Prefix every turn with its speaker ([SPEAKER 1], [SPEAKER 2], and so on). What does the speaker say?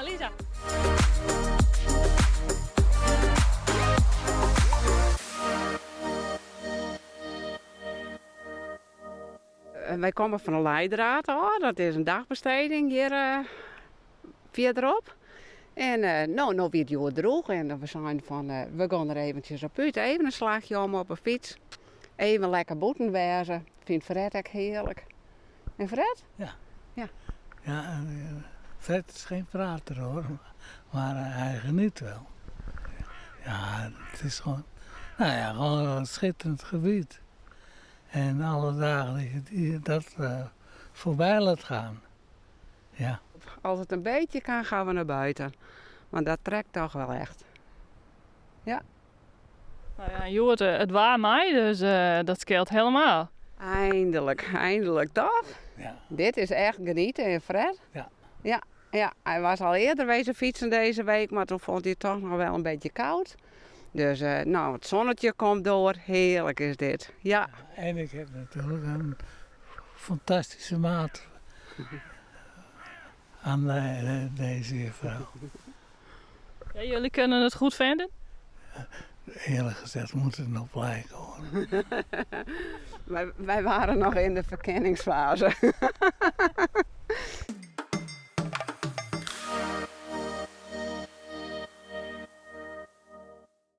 [SPEAKER 1] Lisa.
[SPEAKER 2] Wy komme fan de Leidraad ôf, dat is in dagbesteding hjir fierderop. En no, no wie it hjoed drûch en we seinen fan we gean der eventsjes op út, even in slachje om op 'e fyts. Even lekker bûten wêze, fynt Fred ek hearlik. En Fred?
[SPEAKER 3] Ja.
[SPEAKER 2] Ja.
[SPEAKER 3] Ja, Fred is geen prater hoor, maar hij geniet wel. Ja, het is gewoon, nou ja, gewoon een schitterend gebied. En alle dagen dat je dat voorbij laat gaan. Ja.
[SPEAKER 2] Als het een beetje kan, gaan we naar buiten. Want dat trekt toch wel echt. Ja.
[SPEAKER 1] Nou ja, hjoed it waar mei, dus dat skeelt helemaal.
[SPEAKER 2] Eindelijk, eindelijk toch?
[SPEAKER 3] Ja.
[SPEAKER 2] Dit is echt genieten, hè Fred?
[SPEAKER 3] Ja.
[SPEAKER 2] Ja, ja, hij was al eerder wezen fietsen deze week, maar toen vond hij het toch nog wel een beetje koud. Dus nou, het zonnetje komt door. Heerlijk is dit. Ja.
[SPEAKER 3] Ja, en ik heb natuurlijk een fantastische maat aan deze juffrouw.
[SPEAKER 1] Ja, jullie kunnen het goed vinden?
[SPEAKER 3] Eerlijk gezegd moet het nog blijken hoor.
[SPEAKER 2] Wij waren nog in de verkenningsfase.